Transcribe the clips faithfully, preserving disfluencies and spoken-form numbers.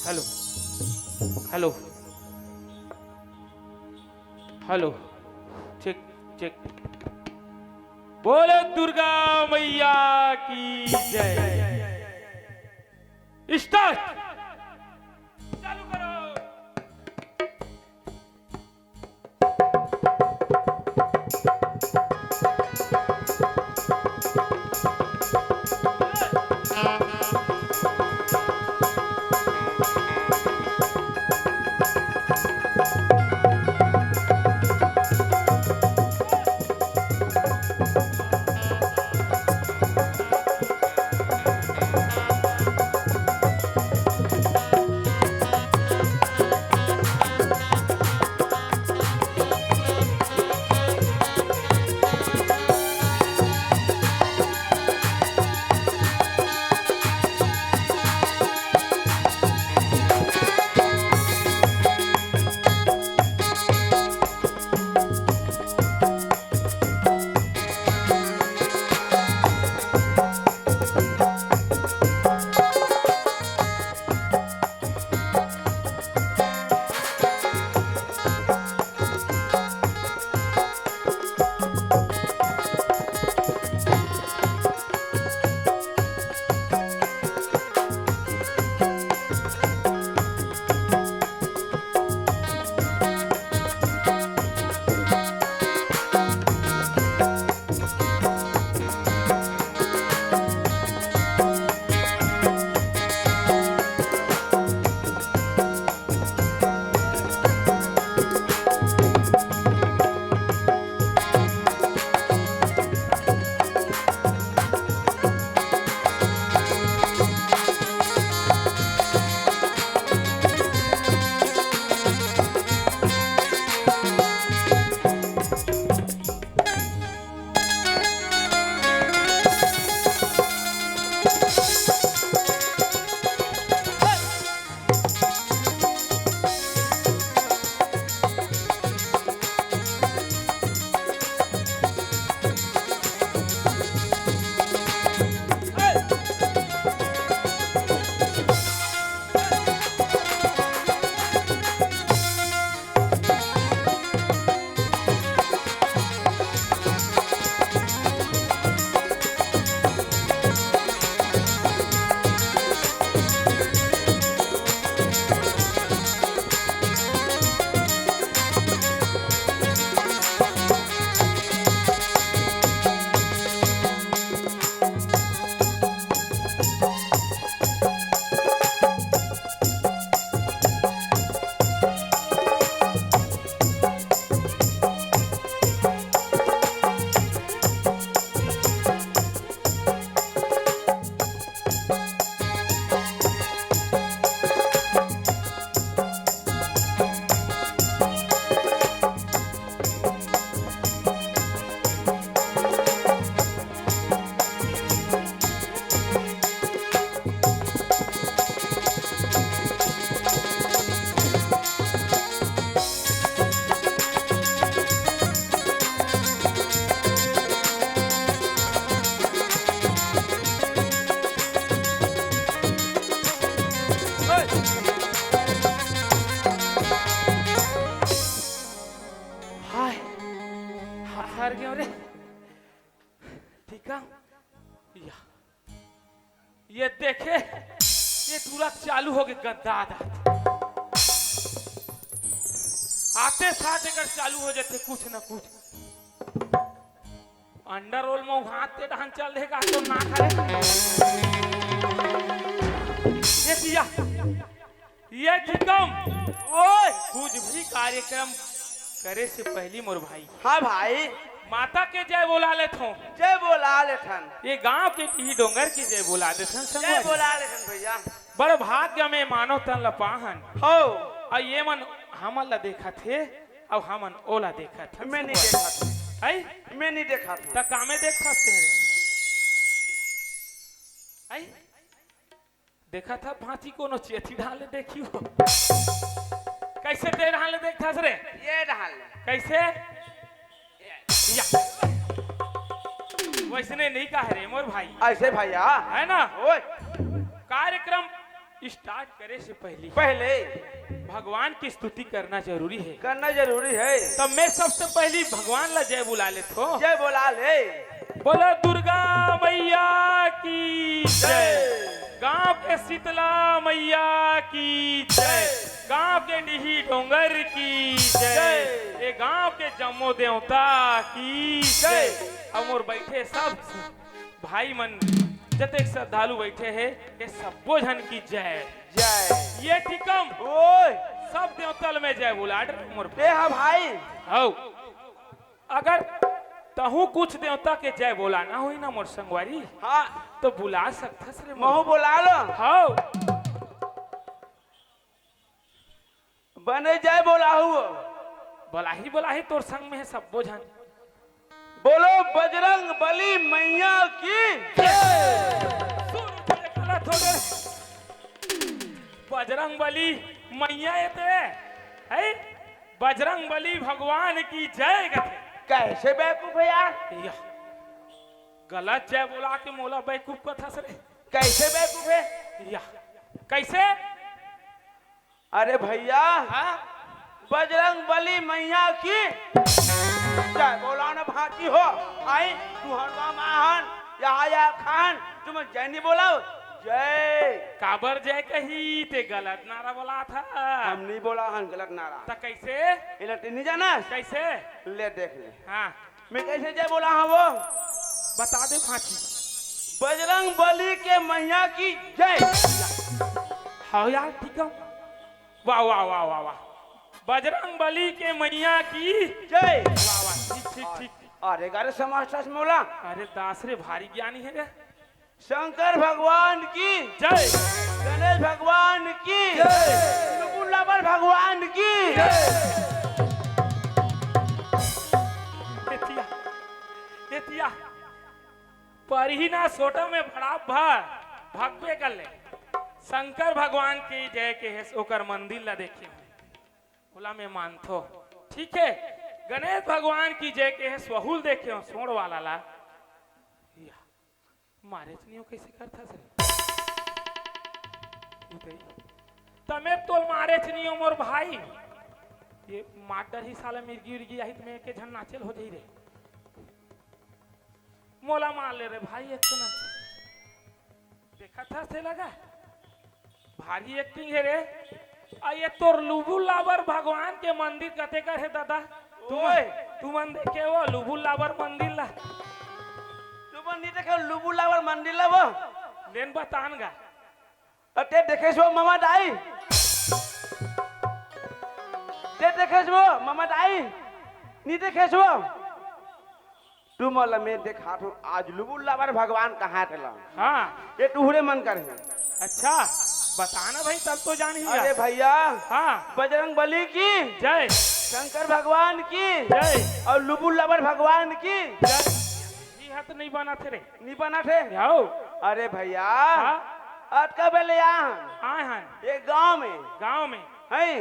Hello, hello, hello, check, check. बोलो दुर्गा मैया की जय। स्टार्ट। चालू करो। हाय, हार गयो रे। ठीक है, या, ये देखे, ये तुरंत चालू हो गए गंदा आदत। आते साथ अगर चालू हो जाते कुछ ना कुछ, अंडर रोल में हाथ ते डहान चल देगा तो ना करे। ये दिया, ये ठिकम, ओए, कुछ भी कार्यक्रम करे से पहली मोर भाई, हाँ भाई। माता के जय बोला लेथों। जय बोला लेथन। ये गांव के पीही डोंगर के जय बोला देथन जय संगवारी। बोला लेथन भैया। बड़ भाग्य में मानव तन ल पाहन। हो। अउ ये मन हमन ल देखत हे, अउ हमन ओला देखत हन मैं नहीं संगवारी। देखा था। आई? मैं नहीं देखा था। त कामे देखत हे रे? आई? देखा था भांची कोनो चेथी ढाले देखियो। कैसे ते ढाले देखा रे? ये ढाले। कैसे? या। वैसने नहीं कहे रे मोर भाई। ऐसे भैया। है ना? ओए। कार्यक्रम स्टार्ट करे से पहली पहले भगवान की स्तुति करना जरूरी है। करना जरूरी है। तब मैं सबसे पहली भगवान ला जय बुला लेथो। जय बुला ले। बोलो दुर्गा मैया की जय। जय। गांव के शीतला मैया की जय। जय। गांव के डीही डोंगर की जय। जय। ये गांव के जम्मो देवता की जय। जय। अउ मोर बैठे सब भाई मन, जतेक श्रद्धालु बैठे हे, ये सब्बो झन की जय। जय। ये टिकम ओए। सब देवता ल मैं जय बोला डरे मोर ते हा भाई। हौ। अगर तहूँ कुछ देवता के जय बोलाना होही ना मोर संगवारी, हाँ। तो बुला सकथस रे मोर। महू बोला लो। हौ। बने जय बोलाहू। बोलाही, बोलाही, तोर संग में हे सब्बो झन। बोलो बजरंग बली मैया की। सुन, गलत हो गए। बजरंग बली मैया ये ते है, बजरंग बली भगवान की जय कथे। कैसे बेवकूफ है यार? या, गलत जय बोला के मोला बेवकूफ कथस रे। कैसे बेवकूफ है? या, कैसे? अरे भैया, हाँ? बजरंग बली मैया की जय बोला ना भांची हो। आई तुहरवा माहन, यहाँ या खान, तुम जय नहीं बोलाओ? जय। काबर जय कही ते गलत नारा बोला था। हम नहीं बोला हन गलत नारा। त कैसे? इला ते नहीं जाना? कैसे? ले देख ले। हाँ। मैं कैसे जय बोला हूँ वो? बता दे भांची। बजरंग बली के मैया की जय। हाँ यार, ठीक है। वाह, वाह, वाह, वाह, वाह। बजरंग बली के मैया की जय। वाह, वाह, ठीक, ठीक, ठीक। अरे, अरे, समझता मोला। अरे दास रे, भारी ज्ञानी है रे। शंकर भगवान की जय। गणेश भगवान की जय। नुपुर लबर भगवान की जय। एतिया, एतिया, परही ना सोटा में बड़ा भा, भगबे कर ले। शंकर भगवान की जय के हे, ओकर मंदिर ला देखे। ओला मैं मानथो, ठीक है। गणेश भगवान की जय के हे, स्वहुल देखे हो, सोंड़ वाला ला। या, मारेच नहीं हो, कैसे करथस रे? उदय, तमे तोल मारेच नहीं हो मोर भाई। ये मार डरही साला मिर्गी उर्गी आही त मैं के झन नाचेल हो जाही रे। मोला मार ले रे भाई, एक तो ना। देखत हस ते लगा? भारी एक्टिंग हे रे। आ ये तोर लुबुल लाबर भगवान के मंदिर कते कर हे दादा? तुमन, ओए। तुमन देखे हो लुबुल लाबर मंदिर ला? तुमन नहीं देखे लुबुल लाबर मंदिर ला वो? लेन बतान गा। अ, ते देखेस वो ममा दाई? ते देखेस वो ममा दाई? नहीं देखेस वो? तुमन ल मैं देखात हूँ, आज लुबुल लाबर भगवान कहाँ तेला। हाँ। ये टुहरे मन कर है। अच्छा, बताना भाई, तब तो जान ही अरे गया। भैया, हाँ। बजरंग बली की जय। शंकर भगवान की जय। और लुबुल लाबर भगवान की जय। ये हाथ नहीं बना थे रे। नहीं बना थे? जाओ। अरे भैया, हाँ। अतका बेले यहाँ आए हैं। एक गांव में। गांव में। हैं?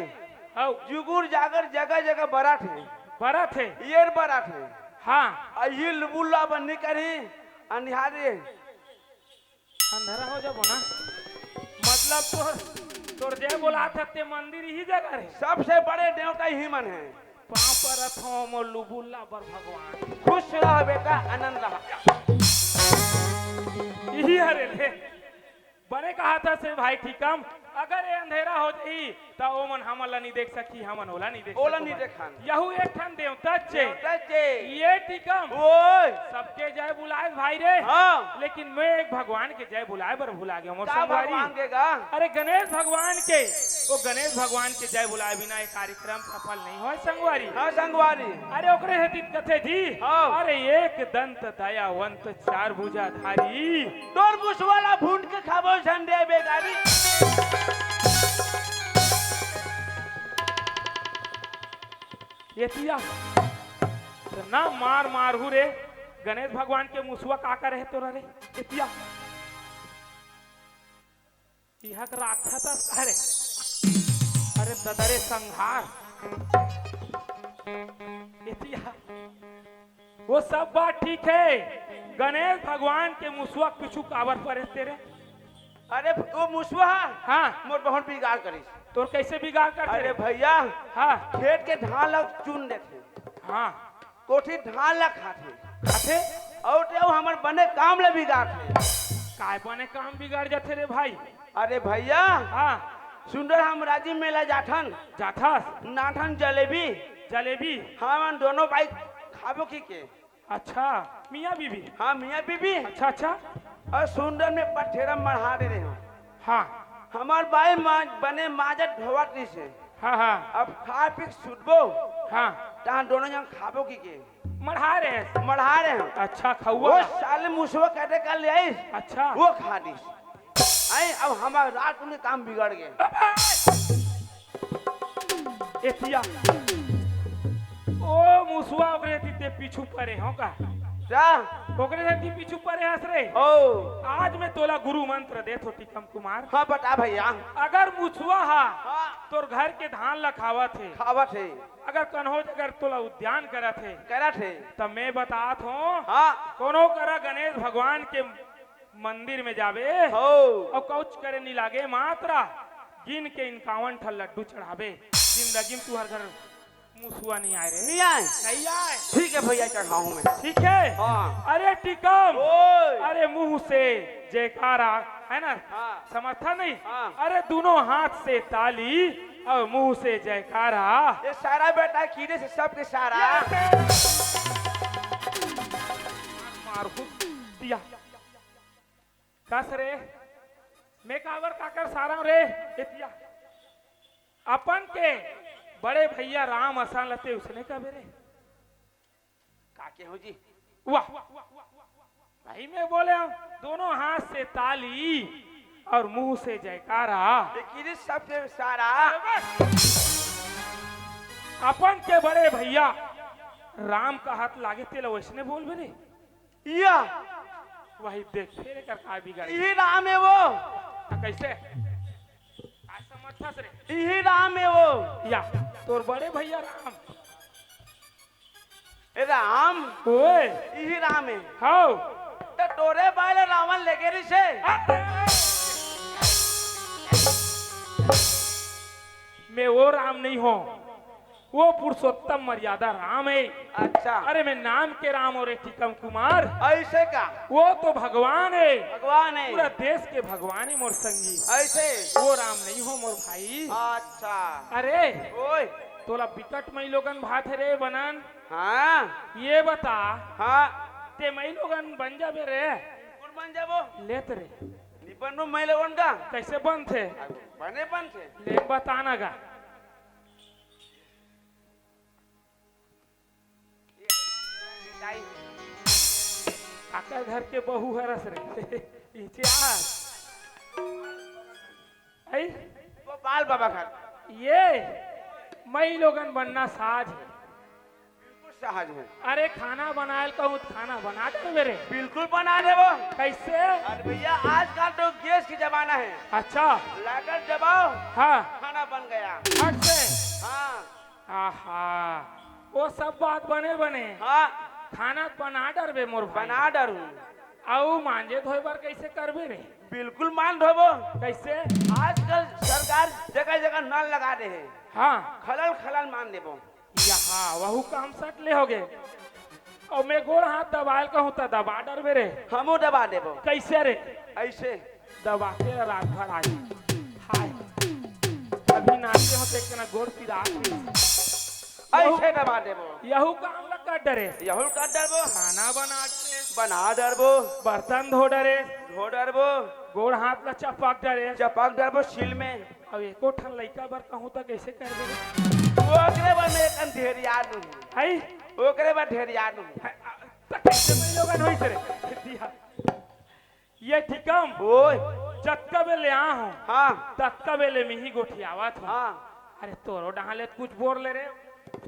हौ। जुगुर जागर जगह जगह बरात है। बरात है। येर बरात है। हाँ। आ ये लुबुल लाबर नहीं करी, अंधियारे। अंधेरा हो जाबो ना। मतलब तोर, तोर जय बोला था ते मंदिर ही जगह है। सबसे बड़े देवता ही मन है। पाँव परत हो मोर लुबुल लाबर भगवान। खुश रह बेटा, आनंद रह। यही हरे ले। बने कहा था से भाई ठीकम, अगर ये अंधेरा हो जाही, त ओमन हमन ला नहीं देख सकही, हमन ओला नहीं देख ओला सकबो नहीं भाई। देखन। यहू एक ठन देवता चे। देवता चे। ये ठीकम। ओए। सबके जय बुलाए भाई रे। हाँ। लेकिन मैं एक भगवान के जय बुलाए बर भुला गया मोर का संगवारी। भगवान के गा? अरे गणेश भगवान के। वो गणेश भगवान के जय बुलाए बिना ये कार्यक्रम सफल नहीं होय संगवारी। हाँ संगवारी। अरे ओकरे हे तीत कथे जी। हाँ। अरे एक दंत दयावंत चार भुजाधारी। तोर मुसवा ला भूंड के खाबो झंडे बेगारी। एतिया ना मार मारहू रे। गणेश भगवान के मुसवा का करे हे तोरा रे? एतिया। इहक राक्षस अस-, अरे, अरे ददरे संहार। एतिया, वो सब बात ठीक है, गणेश भगवान के मुसवा पीछू काबर परे तेरे? अरे, वो मुसवा हा, हाँ। मोर बहुत बिगाड़ करिस। तोर कैसे बिगाड़ करथे? अरे भैया, हाँ। खेत के धान ला चुन देथे। हाँ। कोठी धान ला खाथे। खाथे? अउ ते हमर बने काम ला बिगाड़थे। काय बने काम बिगाड़ जाथे रे भाई? अरे भैया, हाँ। सुंदर हम राजीव मेला जाथन। जाथस? नाथन जलेबी। जलेबी? हमन दोनों भाई खाबो कहिके। अच्छा, मियाँ बीबी? हाँ, मियाँ बीबी। अच्छा, अच्छा। अउ सुंदर में पथेरा मढ़ा दे रहे हो। हाँ। हमर बाई माँ बने माजत धोवत रहिसे। हाँ, हाँ। अब खा पी के सुतबो। हाँ। तहाँ दोनों जन खाबो कहिके। मढ़ा रहे? मढ़ा रहे हैं। अच्छा, खउआ? वो साले मुसवा कटे का ले आइस। अच्छा। वो खा दिस। आई, अब हमार रात में काम बिगड़ गए। एतिया। ओ मुसवा, ओकरे तीते पीछू परे हो का? का? ओकरे तीते पीछू परे हस रे। ओ। आज मैं तोला गुरु मंत्र देत हो टिकम कुमार। हाँ, बता भैया। अगर मुसवा हा हाँ। तोर घर के धान ला खावत हे, खावत हे। अगर कन्हो अगर तोला उद्यान करत हे, करत हे। त मैं बतात हो, हाँ। कोनो करा गणेश भगवान के मंदिर में जाबे हो। अउ कउच करे नी लागे, मात्र गिन के इनकावन ठन लड्डू चढ़ाबे। जिंदगी में तुहर घर मुसुआ नहीं आए रे। नहीं आए? नहीं आए। ठीक है भैया, चढ़ाऊं मैं। ठीक है? हाँ। अरे टिकम। ओए। अरे मुंह से जयकारा, है ना? हाँ। समर्था नहीं? हाँ। अरे दोनों हाथ से ताली अउ मुंह से जयकारा। ये सारा बेटा कीड़े से सबके सारा। मार दिया। कस रे, मैं काबर काकर सारा रे, एतिया। अपन के बड़े भैया राम असन ल ते उसने कबे रे। का के हो जी? वाह, भाई मैं बोले हूँ, दोनों हाथ से ताली अउ मुंह से जयकारा। लेकिन सबके सारा। अपन के बड़े भैया राम का हाथ लागे तेला वैसने बोलबे रे। या। वही देख, फेर एकर का बिगड़ गे। इही राम हे वो। आ, कैसे? आज समझथस रे। इही राम हे वो। या, तोर बड़े भैया राम। ए राम। ओए। इही राम हे। हव। त तोरे बाई ल रावण लेगे रिहिसे। मैं वो राम नहीं हूँ। वो पुरुषोत्तम मर्यादा राम हे। अच्छा। अरे मैं नाम के राम हूँ रे टिकम कुमार। ऐसे का? वो तो भगवान हे। भगवान हे। पूरा देश के भगवान हे मोर संगी। ऐसे? वो राम नहीं हूँ मोर भाई। अच्छा। अरे, ओए। तोला बिकट मई लोगन भाथे रे बनन। हाँ। ये बता। हाँ। ते मई लोगन बन जाबे रे। कौन बन जाबो? लेत रे। निबन में मई लोगन का? कैसे बनथे? बने बनथे। ले बता ना गा। काकर घर के बहू हरस रे। इतिहास। आई? गोपाल बाबा घर। ये मई लोगन बनना साज हे। बिल्कुल सहज हे। अरे खाना बनायल कहूँ त खाना बना देबे रे। बिल्कुल बना देबो। कैसे? अरे भैया आजकल तो गैस के जमाना हे। अच्छा। लाइटर दबाओ। हाँ। खाना बन गया। फट से। हाँ। आहा, वो सब बात बने बने। हाँ। खाना बना डरबे मोर भाई। बना डरहूँ। अउ मांजे धोए बर कैसे करबे रे? बिल्कुल मांज धोबो। कैसे? आजकल सरकार जगह जगह नल लगा दे हे। हाँ। खलल खलल मांज देबो। यहाँ वहू काम सट ले होगे। अउ मैं गोड़ हाथ दबायल कहूँ त दबा डरबे रे। हमू दबा देबो। कैसे रे? ऐसे। दबा के रात भर आई। हाय। अभी नाचे हो त एक जना गोड़ पिरा के। ऐसे दबा देबो। यहू काम ल कर डरे। यहू कर डरबो। खाना बना डरे। बना डरबो। बर्तन धो डरे। धो डरबो। गोड़ हाथ ल चपक डरे। चपक डरबो सील में। अब एको ठन लइका बर कहूँ त कैसे कर देबे? ओकरे बर मैं एक अंधेरिया लूँ। हई? ओकरे बर ढेरिया लूँ। त कैसे मैं लोगन होई करे? दिया। ये ठीकम? ओए। जतका बेले आ हो, हाँ। ततका बेले मिही गोठियावत हो। हाँ। अरे तोरो डहाले कुछ बोल ले रे।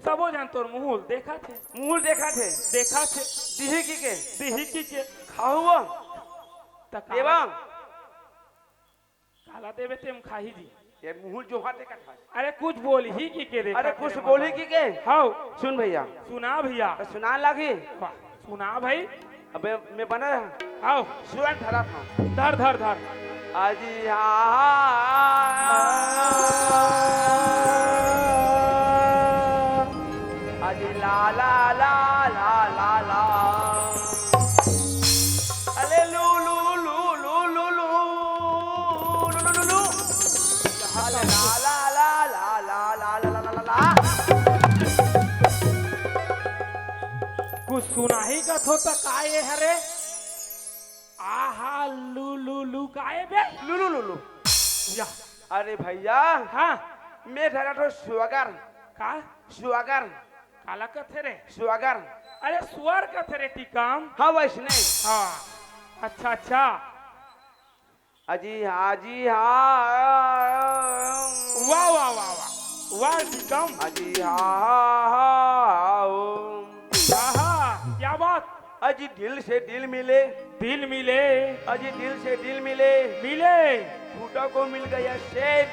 सबो जन तोर मुहुल देखत हे। मुहुल देखत हे। देखत हे। दिही कहिके। दिही कहिके। खाहू वो। त का देवा। काला देबे तेम खाही जी। ये मुहुल जो हाथ देखत हे। अरे कुछ बोलही कहिके देखत हे। अरे कुछ बोलही कहिके। हव। सुन भैया। सुना भैया। त सुना लागी। वाह, सुना भाई। अबे मैं बना रहा। हव। सुरन धरा था। धर, धर, धर। अजी हाँ, अजी ला ला ला ला ला ला। अरे लू लू लू लू लू लू लू लू लू लू। अरे ला ला ला ला ला ला ला ला ला ला। कुछ सुनाही का थो त का ये हरे? आहा लू लू लू का ये बे? लू लू लू लू। या। अरे भैया। हाँ। मैं धरा थो सुअगर। का? सुअगर। काला कथे रे? सुअगर। अरे सुअर कथे रे टीकम। हाँ वैसने। हाँ। अच्छा अच्छा। अजी हाँ, अजी हाँ। वाह वाह वाह वाह। वाह टीकम। अजी हाँ, हाँ, हाँ, हाँ, ओ। आहा, क्या बात। अजी दिल से दिल मिले। दिल मिले। अजी दिल से दिल मिले। मिले। खूंटा को मिल गया शेर।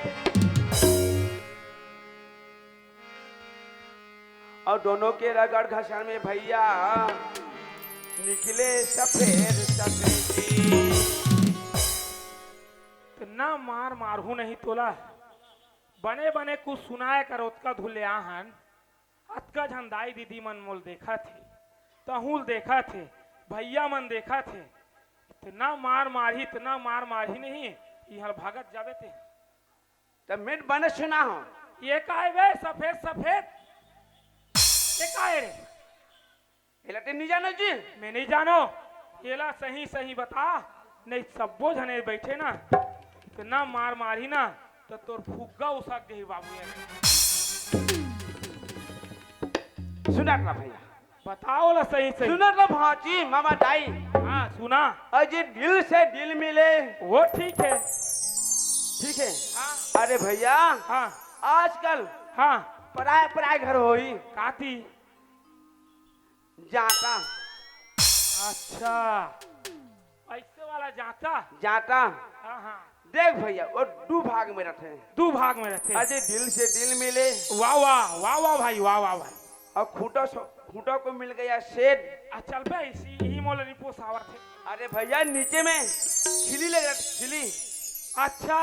और दोनों के रगड़ घसड़ में भैया निकले सफेद सफेदी। इतना मार मारहूं नहीं तोला, बने बने कुछ सुनाए कर ओतका धुले आहन। अतका झन दाई दीदी मन मोल देखत हे, तहूं ल देखत हे, भैया मन देखत हे। इतना मार मारही, इतना मार मारही नहीं, इहर भागत जाबे ते। त मैं बने सुना हूं। ये काय बे सफेद सफेद? ये काय रे? एला ते नहीं जानो जी। मैं नहीं जानो। एला सही सही बता, नहीं सब्बो झने बैठे ना, इतना मार मारही ना, त तोर फुग्गा उसक देही बाबू ये। सुनत ला भैया। बताओ ला सही सही। सुनत ला भांची, मामा दाई। हाँ, सुना। अजी दिल से दिल मिले। वो ठीक है। ठीक है। हाँ। अरे भैया। हाँ। आजकल। हाँ। पराय पराय घर होई। काती। जांता। अच्छा, ऐसे वाला जांता? जांता। हाँ, हाँ। देख भैया, वो दू भाग में रथे। दू भाग में रथे। अजी दिल से दिल मिले। वाह, वाह, वाह, वाह भाई, वाह, वाह भाई। और खूंटा सो-, खूंटा को मिल गया शेर। आ, चल बे, इसी, यही मोला नहीं पोसावत हे। अरे भैया, नीचे में खिली लग रहा, खिली। अच्छा,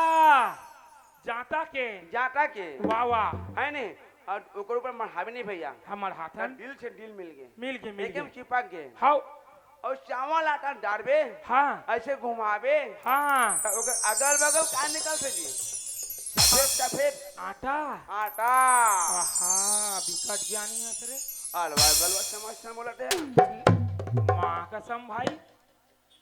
जांता के। जांता के। वाह, वाह। है ने? और ओकर ऊपर मढ़ावे नहीं भैया। हाँ, मढ़ाथन। दिल से दिल मिल गए। मिल गए, मिल एकदम गए। चिपक गए। हाँ। और चावल आटा डारबे। हाँ। ऐसे घुमावे। हाँ। तो ओकर अगल बगल का निकलथे जी? सफेद, सफेद। आटा। आटा। आहा, बिकट ज्ञानी हस रे। अलवा गलवा समझ समझ बोलत हे। माँ कसम भाई,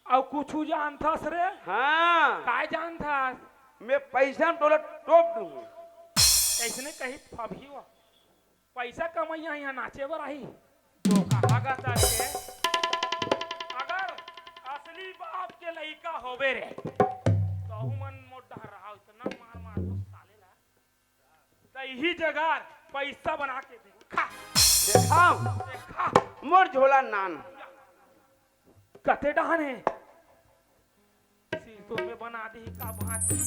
अउ कुछु जानथस रे? हाँ। काय जानथस? मैं पैसा में तोला टोप दूँ। ऐसने कही फबही वो। पैसा कमइया इहाँ नाचे बर आही। धोखा लागत हे। अगर असली बाप के लइका होबे रे, तहू मन मोर डहर रहा, इतना मार मार दो साले ला। त इही जगह पैसा बना के देखा। देखा? देखा। मोर झोला नान। कते डहान हे? सिरतोन में बना देही का भांची?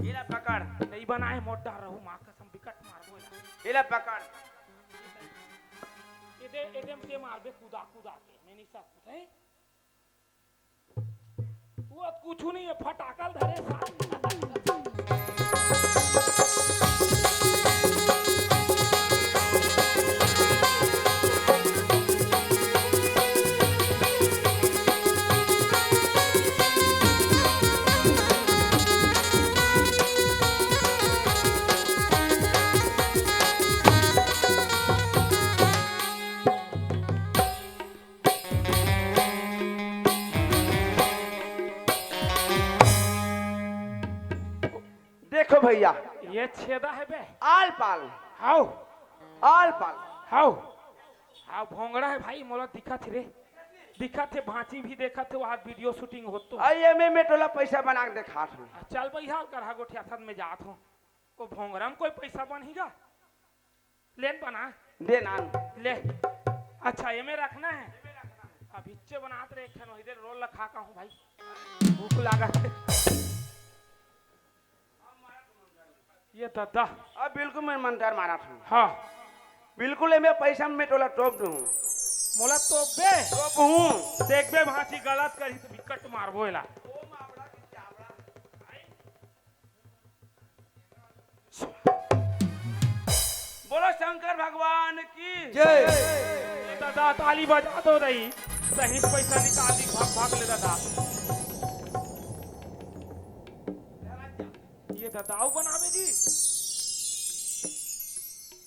एला पकड़। नहीं बनाए मोटा रहू, माँ कसम बिकट मारबो एला। एला पकड़। एदे, एदे में ते मारबे कूदा कूदा के, मैं नहीं सकूँ, हैं? वो कुछ नहीं है, फटाकल धरे साथ। देखो भैया, ये छेदा हे बे। आल पाल। हाव। आल पाल। हाव। हाव, भोंगड़ा हे भाई, मोला दिखत हे रे। दिखत हे, भांची भी देखत हे, वहाँ video shooting होत तो। आई एमे में तोला पैसा बना के देखात हूँ। चल भाई, हाल करहा गोठियाथन में जात हूँ। वो भोंगड़ा में कोई पैसा बनही गा? लेन बना। दे नान। ले। अच्छा, एमे रखना है। अब हिच्चे बनात रे, एक ठन वही दे रोल रखा का हूँ भाई। भूख लागत है। ये दादा। अब बिल्कुल मैं मंतर मारा था। हाँ। बिल्कुल एमे पैसा में तोला टोप दूँ। मोला तोपबे? तोपहूँ। देखबे भांची गलत करही त बिकट मारबो एला। बोलो शंकर भगवान की। जय। ए दादा, ताली बजा दो दई। सही पैसा निकाल दी, भाग, भाग ले दादा। ये दादा, अउ बनाबे जी।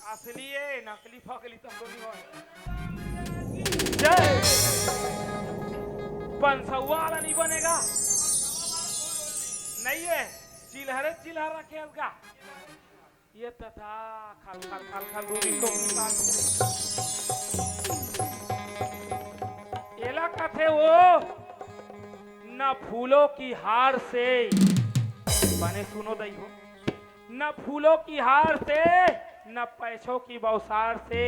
असली ए, नकली फकली तब तो नहीं होय। जय। पंसौआ वाला नहीं बनेगा। नहीं है। चिल्हरे चिल्हर रखे उसका। ये तथा खल खल खल खल दूरी को निकाल। एला कथे वो, न फूलों की हार से, बने सुनो दई हो, न फूलों की हार से, न पैसों की बौछार से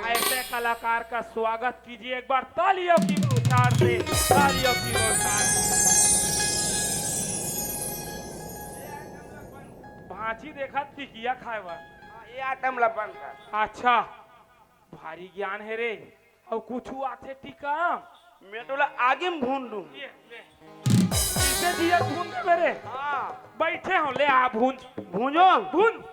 ऐसे कलाकार का स्वागत कीजिए एक बार तालियों की बौछार से, तालियों की बौछार से। भांची देखत टिकिया खाए बर। हाँ, ये आइटम ला बंद कर। अच्छा, भारी ज्ञान हे रे। अउ कुछु आथे टीका? मैं तोला आगी में भून दूं। ये, ये। इसे जिया भून दे मेरे। हाँ। बैठे हो, ले आ भून। भूंजो। भून।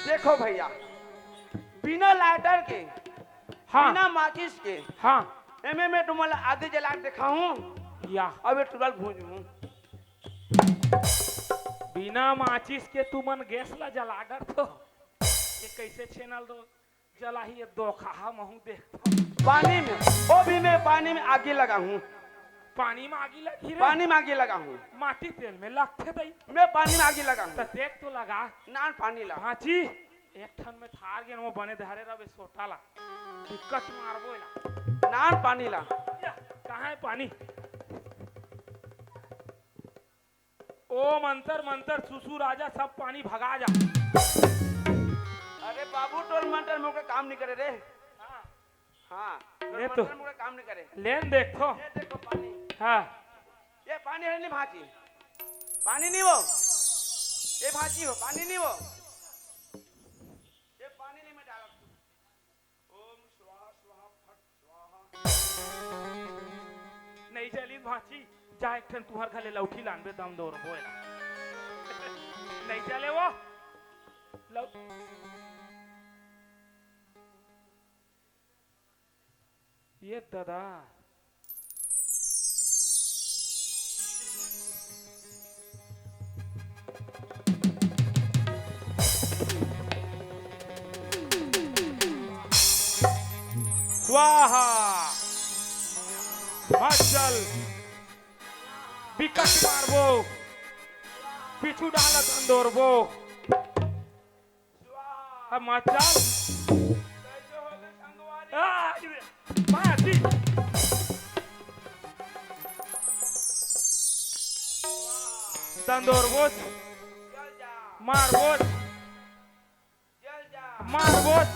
देखो भैया, बिना लाइटर के, हाँ। बिना माचिस के, हाँ। एमे मैं तुम्हारा आगे जला के दिखाऊं। या। अब ये तुरंत भूंजूं। बिना माचिस के तुमन गैस ला जला डरथो। ये कैसे चैनल दो जलाही, ये दो खाहा महू देखथो। पानी में, वो भी मैं पानी में आगी लगाऊं। पानी में आगी लगी रे? पानी में आगी लगाऊं। माटी तेल में लगथे दई। मैं पानी में आगी लगाऊं। तो देख तो लगा। नान पानी ला। भांची, एक ठन में थार गेन, वो बने धरे रहे सोटा ला। बिकट मारबो एला। नान पानी ला। या, कहाँ है पानी? ओम अंतर मंतर सुसु राजा, सब पानी भगा जा। अरे बाबू, तोर मंतर मोके काम नहीं करे रे। हाँ। हाँ, तोर ले तो। मंतर मोके काम नहीं करे। लेन देखो। ये देखो पानी। हाँ। ये पानी है नहीं भांची? पानी नहीं वो। ये भांची हो, पानी नहीं वो। ये पानी नहीं मैं डालत। ओम स्वाहा स्वाहा फट स्वाहा। नहीं चली भांची, जा एक ठन तुहर घले लौठी लानबे, दम दौरबो एला। नहीं चले वो। लौ-, ये दादा। स्वाहा। मत चल। बिकट मारबो। पीछू डाला तंदोरबो। अब मत चल। आ, मार दी। तंदोर बोझ। मार बोझ। मार बोझ।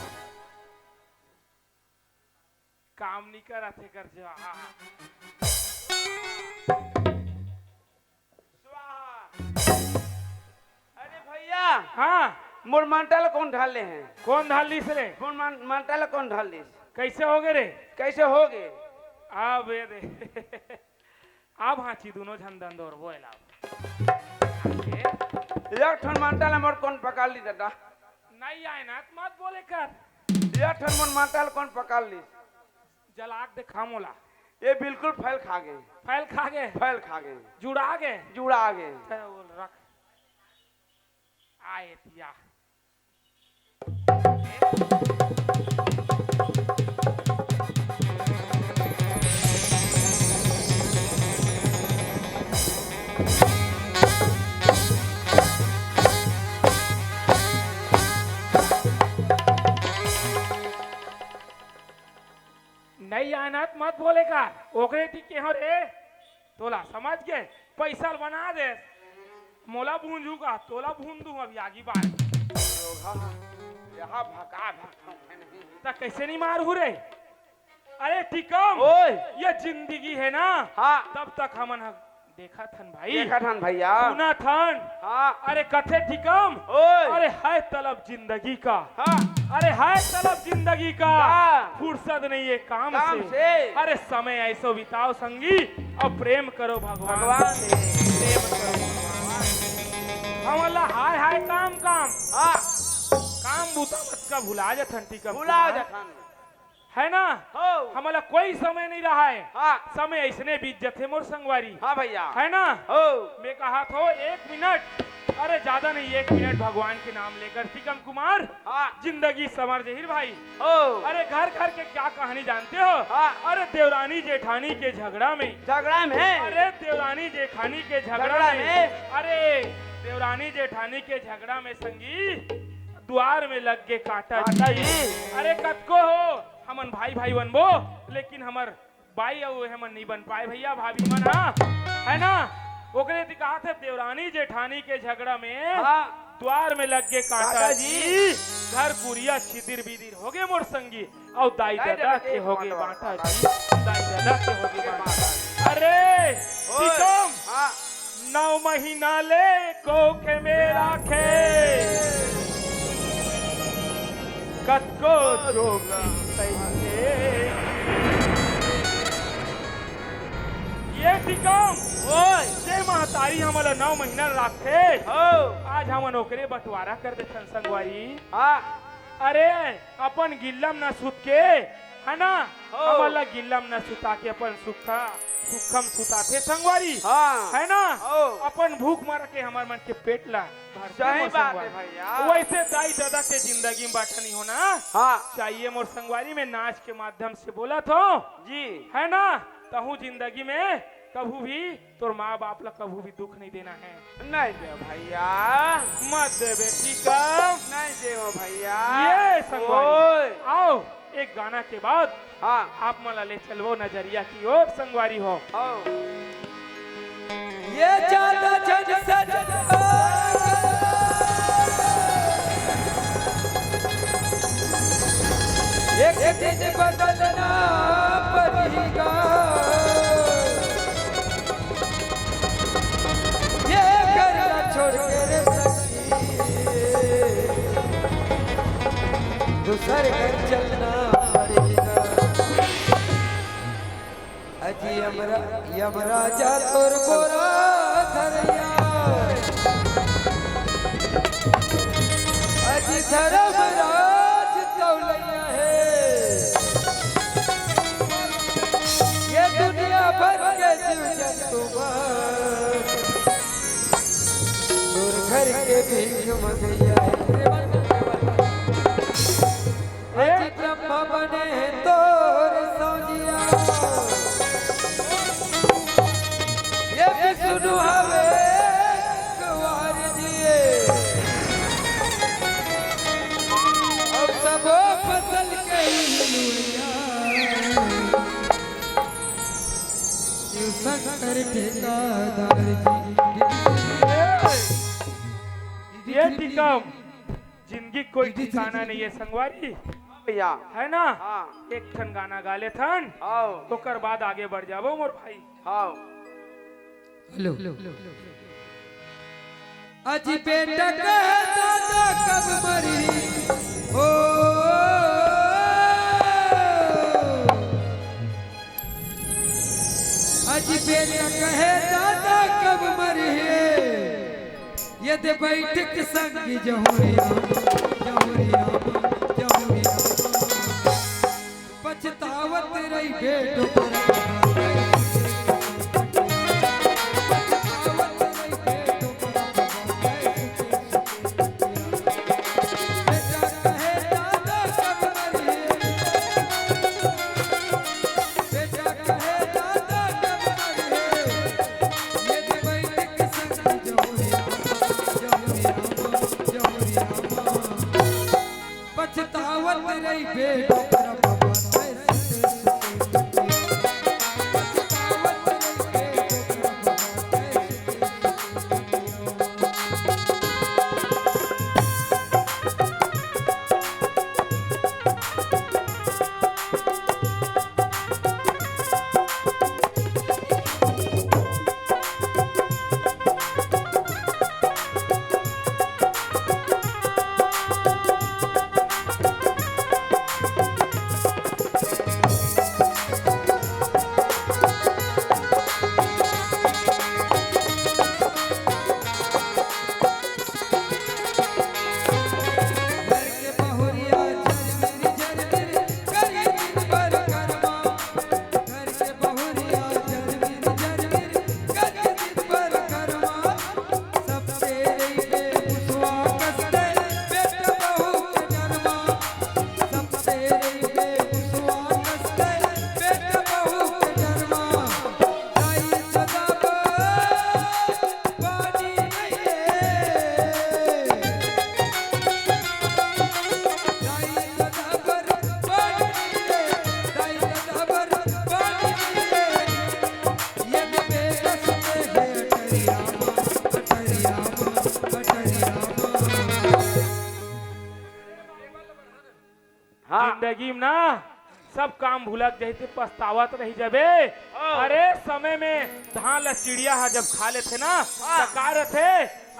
काम नहीं करा थे कर जा। स्वाहा। अरे भैया। हाँ। मोर मंटा ल कौन ढाल ले हैं? कौन ढाल लिस रे? मोर मन-, मंटा ल कौन ढाल लिस? कैसे हो गए रे? कैसे हो गए? अबे रे। अब हाँची दोनों झन दंदोर बोए लाओ। एक ठन मंटा ल मोर कौन पकड़ ली दादा? नहीं आए ना, मत बोले कर। एक ठन मोर मंटा ल कौन पकड़ ली? जलाक देखा मोला। ये बिल्कुल फैल खा गए। फैल खा गए? फैल खा गए। जुड़ा गए? जुड़ा गए। चल, रख। आए तिया। नहीं आनत मत बोले का, ओकरे ती केहो रे, तोला समझ के पैसा ल बना दे। मोला भूंजू का, तोला भूंज दूं अभी आगी बार। रोगहा, यहाँ भका भका नहीं। त कैसे नहीं मारहू रे? अरे टिकम, ओए। ये जिंदगी है ना, हाँ। तब तक हमन ह देखत हन भाई। देखत हन भैया। सुनत हन। हाँ। अरे कथे टिकम, ओए। अरे है तलब जिंदगी का। हाँ। अरे है तलब जिंदगी का। हाँ। फुर्सत नहीं है काम काम से। से। अरे समय ऐसो बिताओ संगी, अब प्रेम करो भगवान भगवान से। से। प्रेम करो भगवान से। हमन ला हाय हाय काम काम। हाँ। काम बूता मत का भुला जाथन टिकम भुला कुमार। जाथन। है ना? हो। हमला कोई समय नहीं रहा है। हाँ। समय ऐसने बीत जथे मोर संगवारी। हाँ भैया। है ना? हो। मैं कहा थो एक मिनट, अरे ज्यादा नहीं, एक मिनट भगवान के नाम लेकर टिकम कुमार। हाँ। जिंदगी संवर जही रे भाई। हो। अरे घर घर के क्या कहानी जानते हो? हाँ। अरे देवरानी जेठानी के झगड़ा में। झगड़ा में। अरे देवरानी जेठानी के झगड़ा झगड़ा में। में। अरे देवरानी जेठानी के झगड़ा में संगी द्वार में लग गे कांटा कांटा जी। जी। अरे कतको हो, हमन भाई भाई बनबो, लेकिन हमर बाई अउ हमन नहीं बन पाए भैया, भाभी मन हा, है ना? ओकरे ती कहा थे देवरानी जेठानी के झगड़ा में हाँ। द्वार में लग गे कांटा कांटा जी। जी, घर कुरिया छिदिर बिदिर हो गे मोर संगी, अउ दाई दाई ददा ददा के के हो गे बांटा बांटा जी, दाई ददा के हो गे बांटा। अरे ओए, टिकम, हाँ। नौ महीना ले कोख में राखे, कतको जोगी सही। ये टिकम, ओए। जे महतारी हमला नौ महीना राखथे, हो। आज हमन ओकरे बंटवारा कर देथन संगवारी। हाँ। अरे, अपन गिल्लम न सुत के, है ना? हो। हमन ला गिल्लम न सुता के अपन सुखा, सुखम सुताथे संगवारी। हाँ। है ना? हो। अपन भूख मर के हमर मन के पेट ला भरथे सही मोर बात संगवारी। है भैया। वैसे दाई ददा के जिंदगी में बांटा नहीं होना हाँ। चाहिए मोर संगवारी। मैं नाच के माध्यम से बोलत हो। जी। है ना? तहूँ जिंदगी में कभू भी तोर माँ बाप ला कभू भी दुख नहीं देना है। नहीं दे भैया। मत दे बेटी का। नहीं दे भैया। ये संगवारी। ओए। आओ, एक गाना के बाद हाँ। आप मन ला ले चलबो नजरिया की ओर संगवारी हो। आओ। ये ज्यादा जन सच एक दिन बदलना पड़ेगा। ये करना छोड़ के रे सखी, दूसर घर चलना पड़ेगा। अजी यमरा-, यमराजा तोर बोरा धरैया। अजी धर्मराज तौलैया हे। ये दुनिया भर के जीव जंतु मन तोर घर के भीख मंगैया हे। अजी ब्रह्मा बने हे तोर सौजिया। ये विष्णु हवे कुंवर जी। अउ सबो फसल के ही लुइया। शिव शंकर ठेकेदार जी। ये टिकम, जिंदगी कोई ठिकाना नहीं है संगवारी। भैया। है ना? हाँ। एक ठन गाना गा लेथन, आओ। ओकर बाद आगे बढ़ जाबो मोर भाई। आओ। हेलो। अजी बेटा कहे दादा कब मरी हो, अजी बेटा कहे दादा कब मरी हे, ये दे बैठक संग जहुरिया, जहुरिया, जहुरिया। पछतावत रही बेटो पर। पछतावत रही बेटो पर बाबा कैसे जिंदगी में ना सब काम भुला के जहिते पछतावत रही जबे। हाँ। अरे समय में धान ला चिड़िया हा जब खा लेथे ना, हाँ। त का रथे?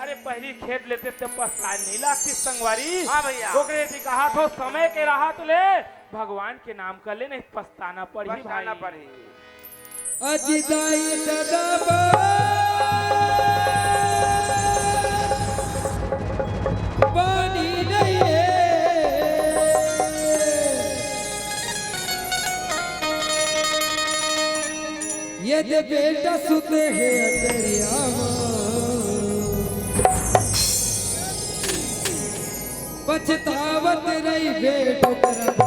अरे पहिली खेत लेते त पछताए नहीं लागतिस संगवारी। हाँ भैया। ओकरे जी कहा थो समय के राहत ले भगवान के नाम कर ले, नहीं पछताना पड़ही पछताना भाई। पड़ही। अजी दाई ददा बा-, बानी नहीं है। ये दे बेटा सुते है अंधेरिया मा। पछतावत रही बेटा।